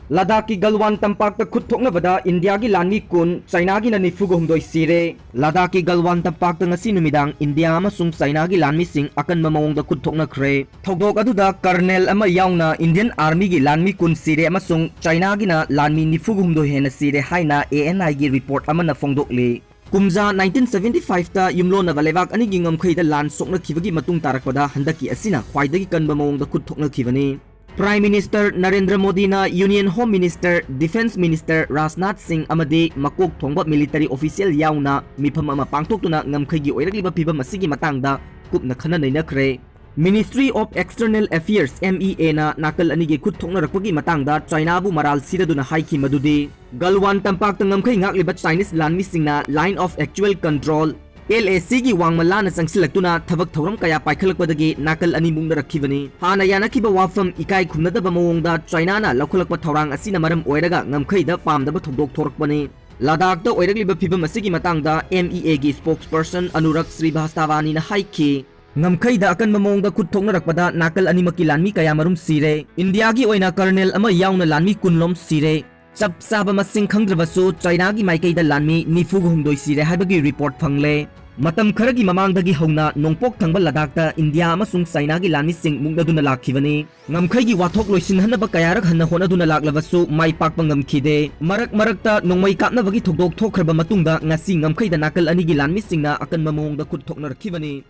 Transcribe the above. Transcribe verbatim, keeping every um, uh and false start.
ꯂꯗꯥꯈꯀꯤ ꯒꯜꯋꯥꯟ ꯇꯝꯄꯥꯛꯇ ꯈꯨꯠ ꯊꯣꯛꯅꯕꯗ ꯏꯟꯗꯤꯌꯥꯒꯤ ꯂꯥꯟꯃꯤ ꯀꯨꯟ, ꯆꯥꯏꯅꯥꯒꯤꯅ ꯅꯤꯐꯨꯒ ꯍꯨꯝꯗꯣꯏ ꯁꯤꯔꯦ꯫ ꯂꯗꯥꯈꯀꯤ ꯒꯜꯋꯥꯟ ꯇꯝꯄꯥꯛꯇ ꯉꯁꯤ ꯅꯨꯃꯤꯗꯥꯡ ꯏꯟꯗꯤꯌꯥ ꯑꯃꯁꯨꯡ ꯆꯥꯏꯅꯥꯒꯤ ꯂꯥꯟꯃꯤꯁꯤꯡ ꯑꯀꯟꯕ ꯃꯑꯣꯡꯗ ꯈꯨꯠ ꯊꯣꯛꯅꯈ꯭ꯔꯦ꯫ ꯊꯧꯗꯣꯛ ꯑꯗꯨꯗ ꯀꯔꯅꯦꯜ ꯑꯃ ꯌꯥꯎꯅ ꯏꯟꯗꯤꯌꯟ ꯑꯥꯔꯃꯤꯒꯤ ꯂꯥꯟꯃꯤ ꯀꯨꯟ ꯁꯤꯔꯦ ꯑꯃꯁꯨꯡ ꯆꯥꯏꯅꯥꯒꯤꯅ ꯂꯥꯟꯃꯤ ꯅꯤꯐꯨꯒ ꯍꯨꯝꯗꯣꯏ ꯍꯦꯟꯅ ꯁꯤꯔꯦ ꯍꯥꯏꯅ ꯑꯦ ꯑꯦꯟ ꯑꯥꯏꯒꯤ ꯔꯤꯄꯣꯔꯠ ꯑꯃꯅ ꯐꯣꯡꯗꯣꯛꯂꯤ꯫ ꯀꯨꯝꯖꯥ nineteen seventy five ꯇ ꯌꯨꯝꯂꯣꯟꯅꯕ ꯂꯩꯕꯥꯛ ꯑꯅꯤꯒꯤ ꯉꯝꯈꯩꯗ ꯂꯥꯟ ꯁꯣꯛꯅꯈꯤꯕꯒꯤ ꯃꯇꯨꯡ ꯇꯥꯔꯛꯄꯗ ꯍꯟꯗꯛꯀꯤ ꯑꯁꯤꯅ ꯈ꯭ꯋꯥꯏꯗꯒꯤ ꯀꯟꯕ ꯃꯑꯣꯡꯗ ꯈꯨꯠ ꯊꯣꯛꯅꯈꯤꯕꯅꯤ꯫ Prime Minister ꯅꯔꯦꯟꯗ꯭ꯔ ꯃꯣꯗꯤꯅ Union Home Minister, Defence Minister Rajnath ꯁꯤꯡ ꯑꯃꯗꯤ ꯃꯀꯣꯛ ꯊꯣꯡꯕ military official ꯌꯥꯎꯅ ꯃꯤꯐꯝ ꯑꯃ ꯄꯥꯡꯊꯣꯛꯇꯨꯅ ꯉꯝꯈꯩꯒꯤ ꯑꯣꯏꯔꯛꯂꯤꯕ ꯐꯤꯕꯝ ꯑꯁꯤꯒꯤ ꯃꯇꯥꯡꯗ ꯀꯨꯞꯅ ꯈꯟꯅ ꯅꯩꯅꯈ꯭ꯔꯦ꯫ Ministry of External Affairs, M E A ꯅ ꯅꯥꯀꯜ ꯑꯅꯤꯒꯤ ꯈꯨꯠ ꯊꯣꯛꯅꯔꯛꯄꯒꯤ ꯃꯇꯥꯡꯗ ꯆꯥꯏꯅꯥꯕꯨ ꯃꯔꯥꯜ ꯁꯤꯔꯗꯨꯅ ꯍꯥꯏꯈꯤ ꯃꯗꯨꯗꯤ, ꯒꯜꯋꯥꯟ ꯇꯝꯄꯥꯛꯇ ꯉꯝꯈꯩ ꯉꯥꯛꯂꯤꯕ ꯆꯥꯏꯅꯤꯁ ꯂꯥꯟꯃꯤꯁꯤꯡꯅ Line of Actual Control, L A C ꯒꯤ ꯋꯥꯡꯃ ꯂꯥꯟꯅ ꯆꯪꯁꯤꯜꯂꯛꯇꯨꯅ ꯊꯕꯛ ꯊꯧꯔꯝ ꯀꯌꯥ ꯄꯥꯏꯈꯠꯂꯛꯄꯗꯒꯤ ꯅꯥꯀꯜ ꯑꯅꯤ ꯃꯨꯛꯅꯔꯛꯈꯤꯕꯅꯤ꯫ ꯍꯥꯟꯅ ꯌꯥꯅꯈꯤꯕ ꯋꯥꯐꯝ ꯏꯀꯥꯏ ꯈꯨꯝꯅꯗꯕ ꯃꯑꯣꯡꯗ ꯆꯥꯏꯅꯥꯅ ꯂꯧꯈꯠꯂꯛꯄ ꯊꯧꯔꯥꯡ ꯑꯁꯤꯅ ꯃꯔꯝ ꯑꯣꯏꯔꯒ ꯉꯝꯈꯩꯗ ꯄꯥꯝꯗꯕ ꯊꯧꯗꯣꯛ ꯊꯣꯔꯛꯄꯅꯤ꯫ ꯂꯗꯥꯈꯇ ꯑꯣꯏꯔꯛꯂꯤꯕ ꯐꯤꯕꯝ ꯑꯁꯤꯒꯤ ꯃꯇꯥꯡꯗ M E A ꯒꯤ spokesperson ꯑꯅꯨꯔꯥꯒ ꯁ꯭ꯔꯤꯚꯥꯁꯇꯥꯚꯥꯅꯤꯅ ꯍꯥꯏꯈꯤ, ꯉꯝꯈꯩꯗ ꯑꯀꯟꯕ ꯃꯑꯣꯡꯗ ꯈꯨꯠ ꯊꯣꯛꯅꯔꯛꯄꯗ ꯅꯥꯀꯜ ꯑꯅꯤꯃꯛꯀꯤ ꯂꯥꯟꯃꯤ ꯀꯌꯥꯃꯔꯨꯝ ꯁꯤꯔꯦ꯫ ꯏꯟꯗꯤꯌꯥꯒꯤ ꯑꯣꯏꯅ ꯀꯔꯅꯦꯜ ꯑꯃ ꯌꯥꯎꯅ ꯂꯥꯟꯃꯤ ꯀꯨꯟ ꯂꯣꯝ ꯁꯤꯔꯦ꯫ ꯆꯞ ꯆꯥꯕ ꯃꯁꯤꯡ ꯈꯪꯗ꯭ꯔꯕꯁꯨ ꯆꯥꯏꯅꯥꯒꯤ ꯃꯥꯏꯀꯩꯗ ꯂꯥꯟꯃꯤ ꯅꯤꯐꯨꯒ ꯍꯨꯝꯗꯣꯏ ꯁꯤꯔꯦ ꯍꯥꯏꯕꯒꯤ ꯔꯤꯄꯣꯔꯠ ꯐꯪꯂꯦ꯫ ꯃꯇꯝ ꯈꯔꯒꯤ ꯃꯃꯥꯡꯗꯒꯤ ꯍꯧꯅ ꯅꯣꯡꯄꯣꯛ ꯊꯪꯕ ꯂꯗꯥꯈꯇ ꯏꯟꯗꯤꯌꯥ ꯑꯃꯁꯨꯡ ꯆꯥꯏꯅꯥꯒꯤ ꯂꯥꯟꯃꯤꯁꯤꯡ ꯃꯨꯛꯅꯗꯨꯅ ꯂꯥꯛꯈꯤꯕꯅꯤ꯫ ꯉꯝꯈꯩꯒꯤ ꯋꯥꯊꯣꯛ ꯂꯣꯏꯁꯤꯟꯍꯟꯅꯕ ꯀꯌꯥꯔꯛ ꯍꯟꯅ ꯍꯣꯠꯅꯗꯨꯅ ꯂꯥꯛꯂꯕꯁꯨ ꯃꯥꯏ ꯄꯥꯛꯄ ꯉꯝꯈꯤꯗꯦ꯫ ꯃꯔꯛ ꯃꯔꯛꯇ ꯅꯣꯡꯃꯩ ꯀꯥꯞꯅꯕꯒꯤ ꯊꯧꯗꯣꯛ ꯊꯣꯛꯈ꯭ꯔꯕ ꯃꯇꯨꯡꯗ ꯉꯁꯤ ꯉꯝꯈꯩꯗ ꯅꯥꯀꯜ ꯑꯅꯤꯒꯤ ꯂꯥꯟꯃꯤꯁꯤꯡꯅ ꯑꯀꯟꯕ ꯃꯑꯣꯡꯗ ꯈꯨꯠ ꯊꯣꯛꯅꯔꯛꯈꯤꯕꯅꯤ꯫